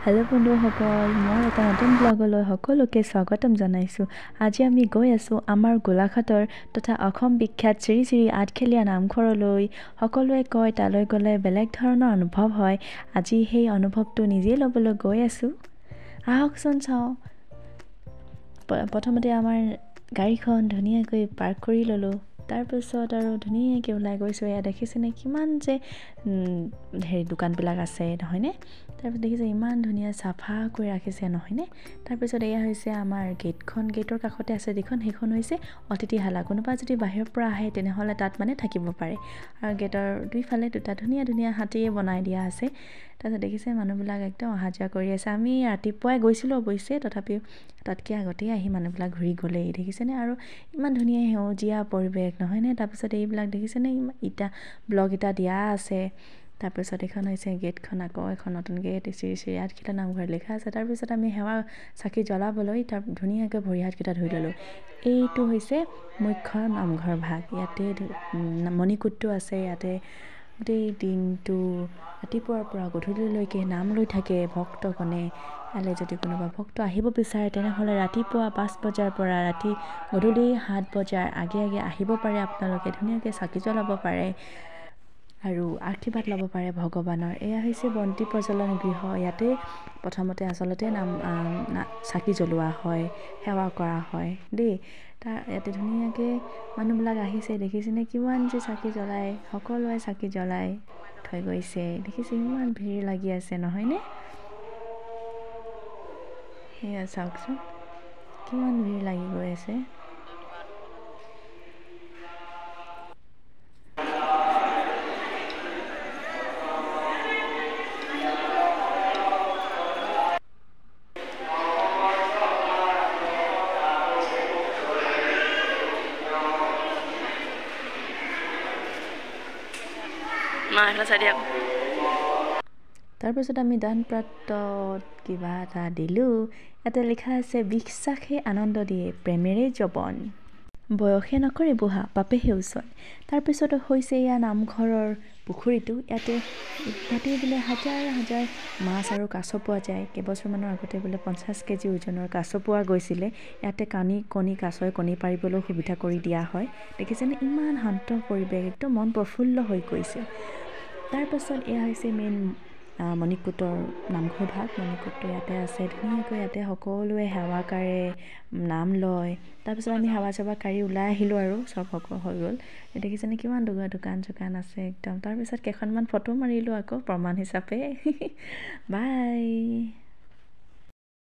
Hello' বন্ধুসকল, মই এটা নতুন ব্লগলৈ সকলোকে স্বাগতম জনাইছোঁ। আজি আমি গৈ আছোঁ আমাৰ গোলাঘাটৰ তথা অসম বিখ্যাত শ্ৰী শ্ৰী আঠখেলীয়া নামঘৰলৈ। সকলোৱে কয় তালৈ গ'লে বেলেগ ধৰণৰ অনুভৱ হয়। আজি সেই অনুভৱটো নিজেই ল'বলৈ গৈ আছোঁ। আহকচোন চাওঁ। প্ৰথমতে আমাৰ গাড়ীখন ধুনীয়াকৈ পাৰ্ক কৰি ল'লোঁ। তাৰপিছত আৰু ধুনীয়াকৈ ওলাই গৈছোঁ। এয়া দেখিছেনে কিমান যে হেৰি দোকানবিলাক আছে নহয়নে? তাৰপিছত দেখিছে ইমান ধুনীয়া চাফা কৰি ৰাখিছে নহয়নে? তাৰপিছত এয়া হৈছে আমাৰ গেটখন, গেটৰ কাষতে আছে যিখন, সেইখন হৈছে অতিথিশালা। কোনোবা যদি বাহিৰৰ পৰা আহে তেনেহ'লে তাত মানে থাকিব পাৰে। আৰু গেটৰ দুইফালে দুটা ধুনীয়া ধুনীয়া হাতীয়ে বনাই দিয়া আছে। তাৰপিছত দেখিছে মানুহবিলাক একদম অহা যোৱা কৰি আছে। আমি ৰাতিপুৱাই গৈছিলোঁ অৱশ্যে, তথাপিও তাতকৈ আগতেই আহি মানুহবিলাক ঘূৰি গ'লেই। দেখিছেনে? আৰু ইমান ধুনীয়া সেউজীয়া পৰিৱেশ নহয়নে? তাৰপিছত এইবিলাক দেখিছেনে ইটা ব্লক ইটা দিয়া আছে। তাৰপিছত এইখন হৈছে গেটখন, আকৌ এখন নতুন গেট, শ্ৰী শ্ৰী আঠখেলীয়া নামঘৰ লিখা আছে। তাৰপিছত আমি সেৱা চাকি জ্বলাবলৈ তাৰ ধুনীয়াকৈ ভৰি হাতকেইটা ধুই ল'লোঁ। এইটো হৈছে মুখ্য নামঘৰ ভাগ। ইয়াতে মণিকূটটো আছে। ইয়াতে গোটেই দিনটো ৰাতিপুৱাৰ পৰা গধূলিলৈকে নাম লৈ থাকে ভক্তগণে। ইয়ালৈ যদি কোনোবা ভক্ত আহিব বিচাৰে তেনেহ'লে ৰাতিপুৱা 5 বজাৰ পৰা ৰাতি গধূলি 7 বজাৰ আগে আগে আহিব পাৰে। আপোনালোকে ধুনীয়াকৈ চাকি জ্বলাব পাৰে আৰু আশীৰ্বাদ ল'ব পাৰে ভগৱানৰ। এয়া হৈছে বন্তি প্ৰজ্বলন গৃহ। ইয়াতে প্ৰথমতে আচলতে নাম চাকি জ্বলোৱা হয়, সেৱা কৰা হয় দেই। তাৰ ইয়াতে ধুনীয়াকৈ মানুহবিলাক আহিছে। দেখিছেনে কিমান যে চাকি জ্বলায়, সকলোৱে চাকি জ্বলাই থৈ গৈছে। দেখিছে ইমান ভিৰ লাগি আছে নহয়নে? সেয়া চাওকচোন কিমান ভিৰ লাগি গৈ আছে। তাৰপিছত আমি দান পাত্ৰত কিবা এটা দিলোঁ। ইয়াতে লিখা আছে, বিশ্বাসে আনন্দ দিয়ে, প্ৰেমেৰে যৌৱন, বয়সে নকৰে বুঢ়া, পাপেহে উচল। তাৰপিছত হৈছে এয়া নামঘৰৰ পুখুৰীটো। ইয়াতে ইয়াতে বোলে হাজাৰ হাজাৰ মাছ আৰু কাছ পোৱা যায়। কেইবছৰমানৰ আগতে বোলে 50 কেজি ওজনৰ কাছ পোৱা গৈছিলে। ইয়াতে কণী কাছই কণী পাৰিবলৈও সুবিধা কৰি দিয়া হয়। দেখিছেনে ইমান শান্ত পৰিৱেশ, একদম মন প্ৰফুল্ল হৈ গৈছে। তাৰপাছত এয়া হৈছে মেইন মণিকূটৰ নামঘৰ ভাগ। মণিকূটটো ইয়াতে আছে। ধুনীয়াকৈ ইয়াতে সকলোৱে সেৱা কাঢ়ে, নাম লয়। তাৰপিছত আমি সেৱা চেৱা কাঢ়ি ওলাই আহিলোঁ আৰু চব সকলো হৈ গ'ল। দেখিছেনে কিমান দোকান চোকান আছে একদম। তাৰপিছত কেইখনমান ফটো মাৰিলোঁ আকৌ প্ৰমাণ হিচাপে। বাই।